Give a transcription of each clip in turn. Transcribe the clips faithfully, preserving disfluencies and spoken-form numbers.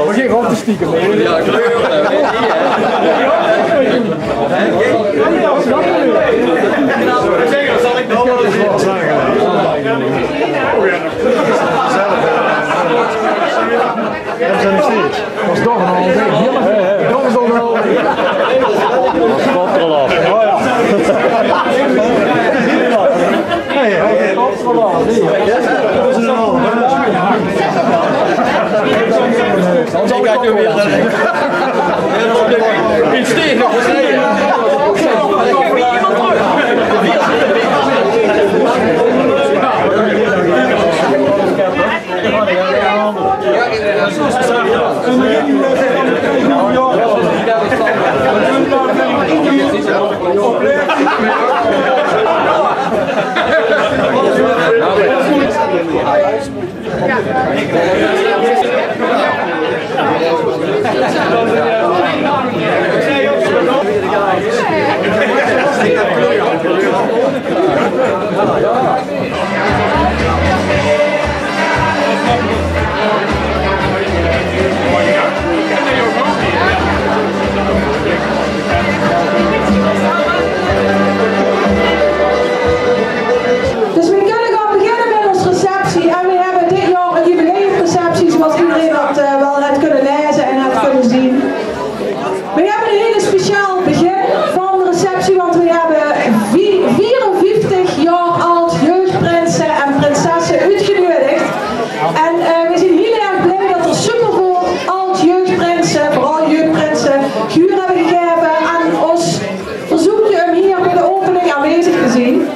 Begin gewoon te stieken, hè. Ja, kleur, hè, weet je, hè. Dat is nog steeds. Dat is toch een ander ding. Dat is toch wel. Dat is toch wel. Oh ja. Hey, hey. Dan zal ik nu weer iets tegen. Dus we kunnen gaan beginnen met onze receptie. En we hebben dit jaar een jubileumreceptie, zoals iedereen dat eh, wel heeft kunnen lezen en heeft kunnen zien. We hebben een hele speciaal begin van de receptie, want we hebben vi- vierenvijftig jaar oud jeugdprinsen en prinsessen uitgenodigd. En eh, we zijn heel erg blij dat er superveel oud jeugdprinsen, vooral jeugdprinsen, gehuur hebben gegeven aan ons verzoekje om hier bij de opening aanwezig te zijn.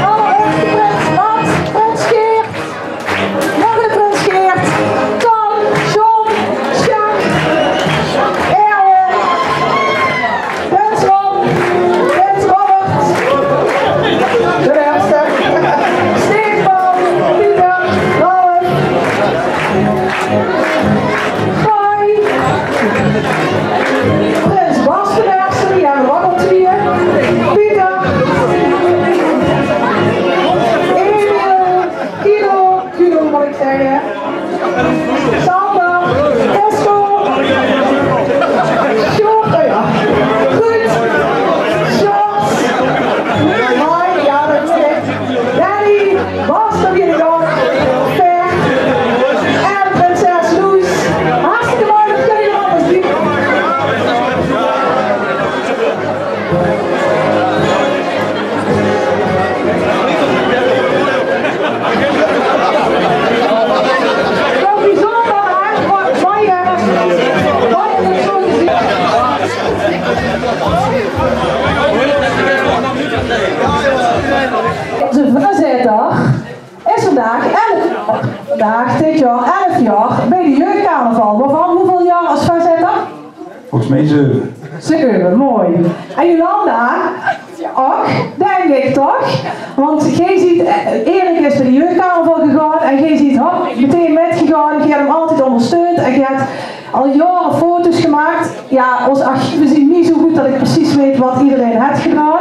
Allereerste prins Mats, prins Geert. Nog een prins Geert. Ton, John, Sjaak, Erwin. Prins Ron, prins Robert, de eerste. Stefan, Pieter, Ralf. Roy. Prins Bas de eerste, die hebben we ook al twee. Pieter. Emil, Guido, Guido moet ik zeggen. Sander, Tesco, Sjoerd, oh ja. Goed. Sjors, Mike, ja, dat is het. Danny, Bas, dat ben ik ook. Fer en prinses Loes. Hartstikke mooi, dat kunnen jullie allemaal zien. Wel bijzonder, hè? Mooi, mooi, hè? Mooi om het zo te zien. Onze voorzitter is vandaag elf jaar, vandaag dit jaar elf jaar bij de jeugdcarnaval. Waarvan hoeveel jaar als voorzitter? Volgens mij zeuve. Zeuve, mooi. En Jolanda? Ook, denk ik toch? Want gij ziet, eh, Erik is bij de jeugdcarnaval gegaan en gij ziet, hop, meteen metgegaan. Gij hebt hem altijd ondersteund en gij hebt al jaren foto's gemaakt. Ja, ons archieven zien niet zo goed dat ik precies weet wat iedereen heeft gedaan.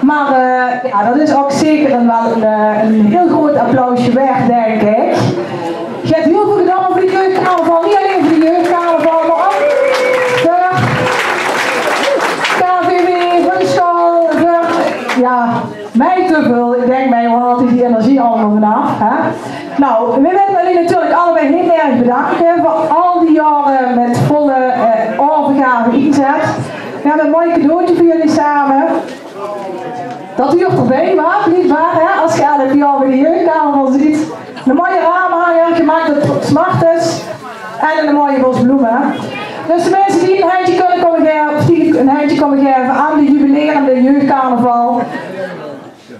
Maar eh, ja, dat is ook zeker een, wel een, eh, een heel groot applausje waard, denk ik. Je hebt heel veel gedaan voor de jeugdcarnaval. Niet alleen voor de jeugdcarnaval, maar ook voor K V W, voor de school, voor, ja, mij te veel. Ik denk, mij haalt die energie allemaal vanaf, hè? Nou, we willen jullie natuurlijk allebei heel erg bedanken voor al die jaren met volle eh, overgave ingezet. We hebben een mooi cadeautje voor jullie samen. Dat huurt erbij, maar blijkbaar, hè, als je elf jaar bij de jeugdcarnaval zit. Een mooie raamhanger, gemaakt door Smartus. En een mooie bos bloemen. Dus de mensen die een handje kunnen komen geven, of die een handje komen geven aan de jubilerende jeugdcarnaval.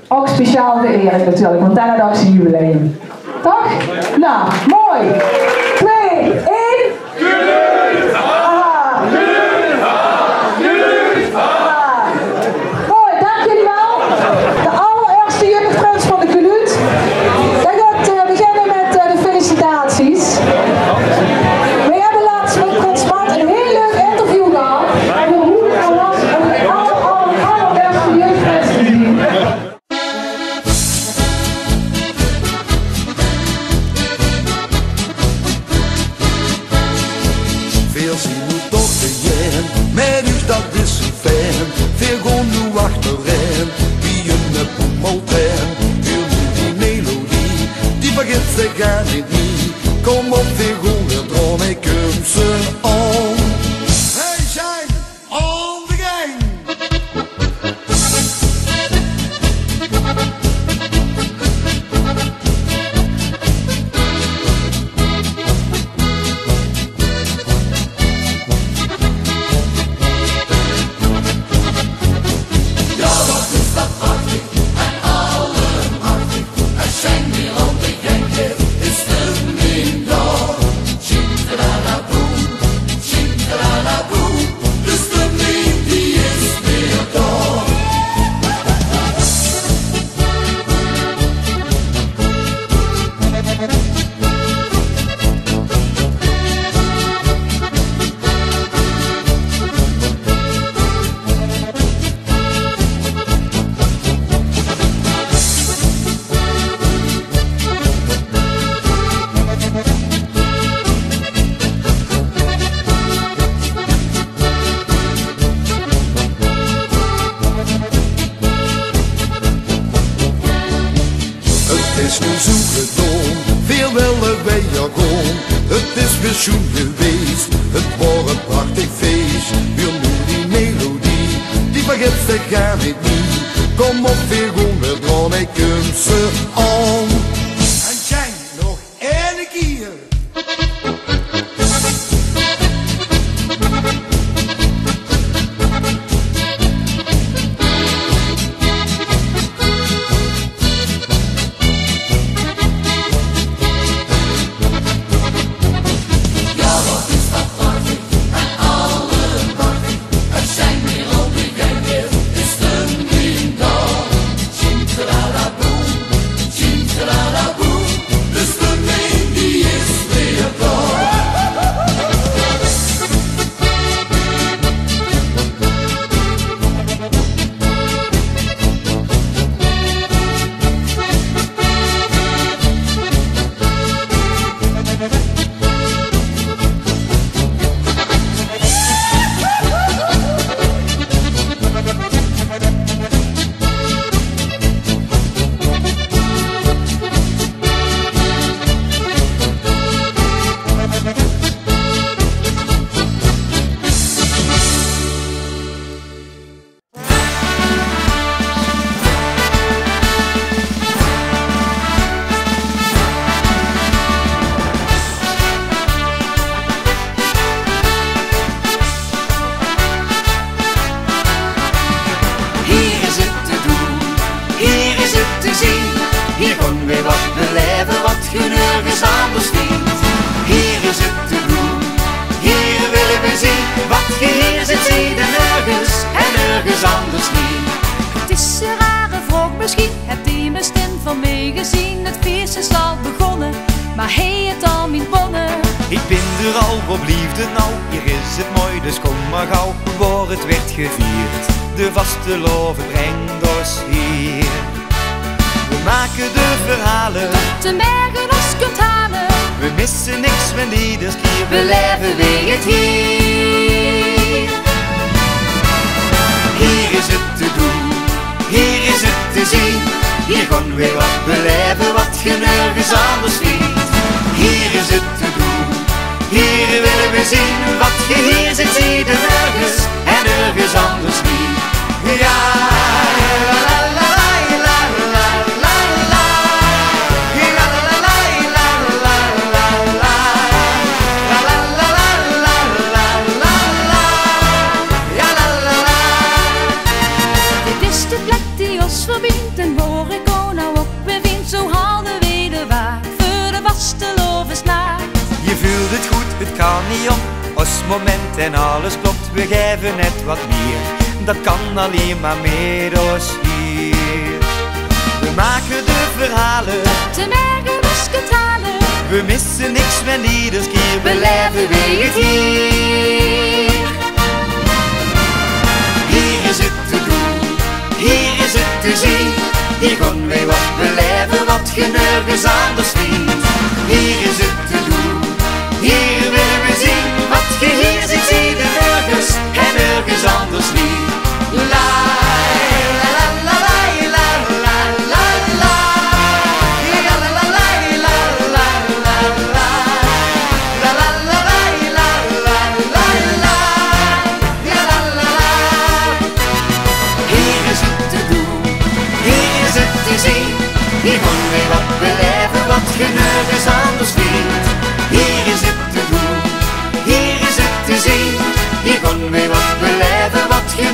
Ook speciaal voor Erik natuurlijk, want dan had ook zijn jubileum. Toch? Nou, mooi. Twee. Zien noe toch te jeen, meh dus dat is zoe fijn. Veer goon noe achterein, wie 'ne boemeltrein. Huur noe die melodie, die vergits te gaar neet mie. Kom op, veer goon weer draon, hei, kump ze aon. Hey, Sjeng, aon de gang! 't Is noe zoe gedoon, veer wèlle weer goon. 't Is weer sjoen gewees, 't waor e prachtig fees. Huur noe die melodie, die vergits te gaar neet mie. Kom op, veer goon weer draon, hei, kump ze aon. En Sjeng, nog eine kier. Hiej is 't te doen, hiej is 't te zien. Hiej goon weer wat belaeve wat ge nörges anders vindj. Hiej is 't te doen, hiej wille we zien. Wat ge hiej zit, ziede nörges en nörges anders neet. 't Is 'n rare vraog misschien, het geej mien stem van mej gezeen? 't Fees is al begonne, maar hei het al mien bonne? Ik bin d'r al, wo blief 't now? Hiej is 't mooi, dus kom maar gauw. Wor 't werd gevierd, de vastelaovend brengt os hiej. We make de verhale, tot de merge os kunt hale. We misse niks, want ieders kier belaeve we 't hiej. Hiej is 't te doen, hiej is 't te zien. Hiej goon we wat belaeve wat ge nörges anders vindj. Hiej is 't te doen, hiej wille we zien. Wat ge hiej zit, ziede nörges en nörges anders neet. Ja, la, la, la. Dit is de plek die os verbindj en wor ik o now op bevindj. Zo halde we de waag veur de vastelaovesnaach. Je veult 't good, 't kan neet om, os moment en alles klop. We gaeve net wat mier, dat kan allein maar mèt os hiej. We make de verhale, tot de merge os kunt hale. We misse niks, want ieders kier belaeve we 't hiej. Hiej is 't te doen, hiej is 't te zien. Hiej goon we wat belaeve wat ge nörges anders vindj. Hiej is 't te doen, hiej wille we zien. Wat ge hiej anders wie. La, la, la, la, la, la, la, la. La, la, la, la, la, la, la, la, la. La, la, la, la, la, la, la, la. La, la, la, la. Hier is het te doen, hier is het te zien. Hier gaon we wat belaeve wat ge nörges anders vindt. Hier is het te doen, hier is het te zien. Hier gaon we wat belaeve wat ge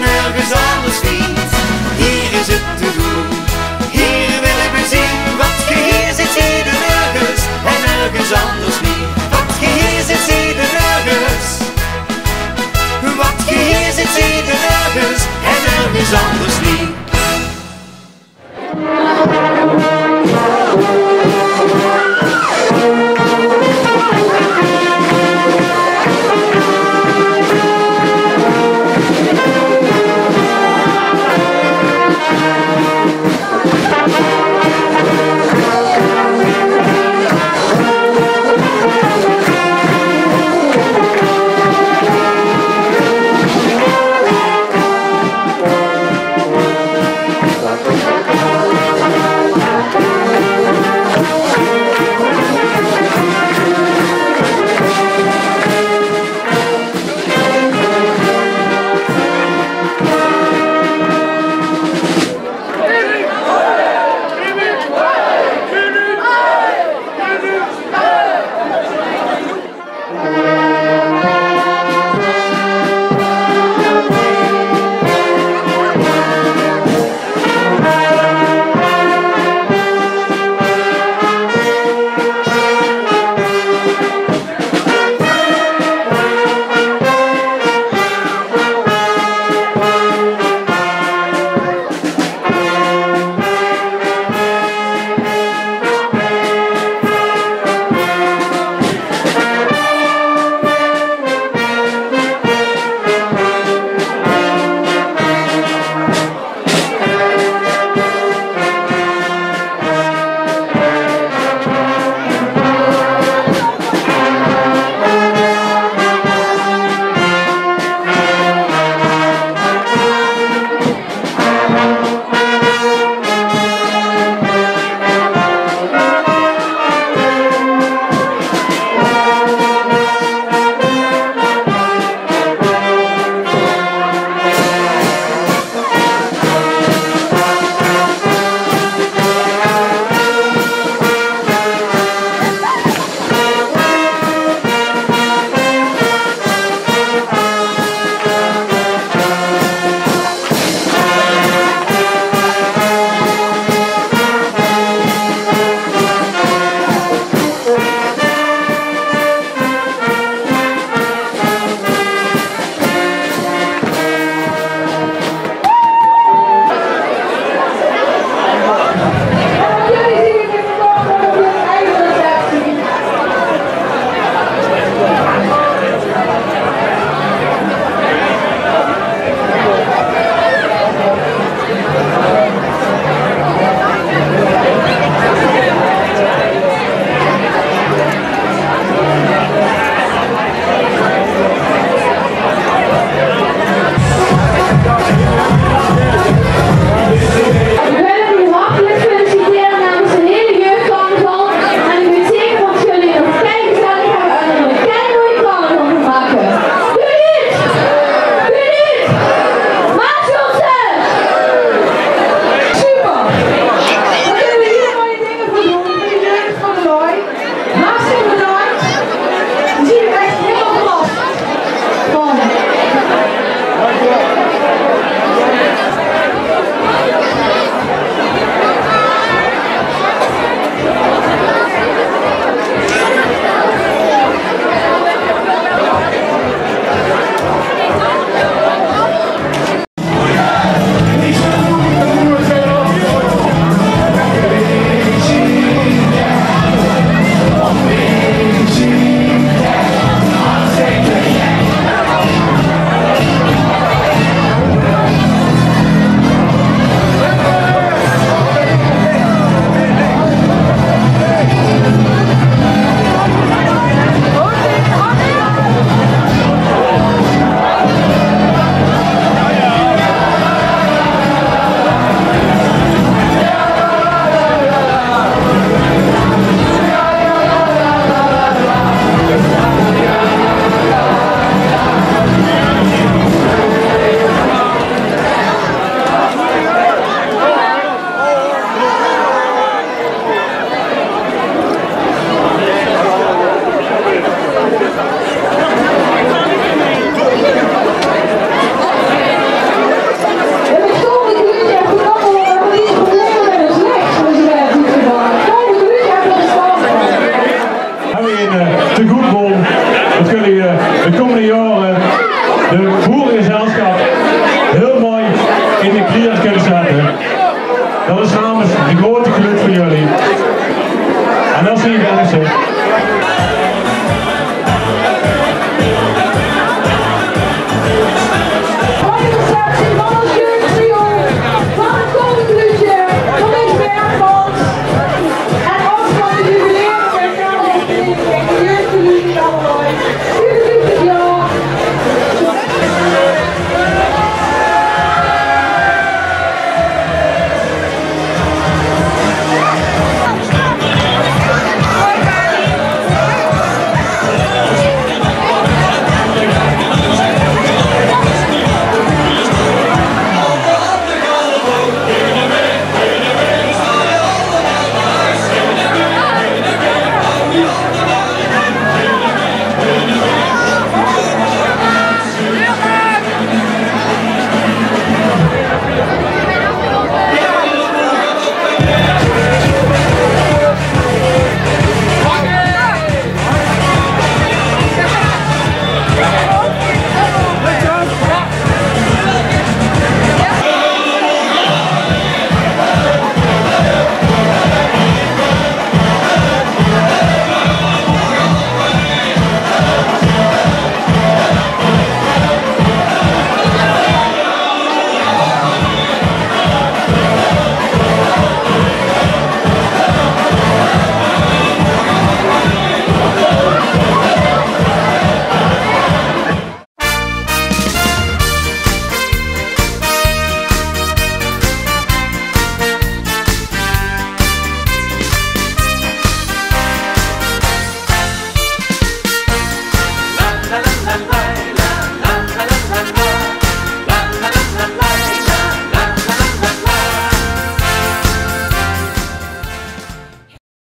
eh, de kómmende jaore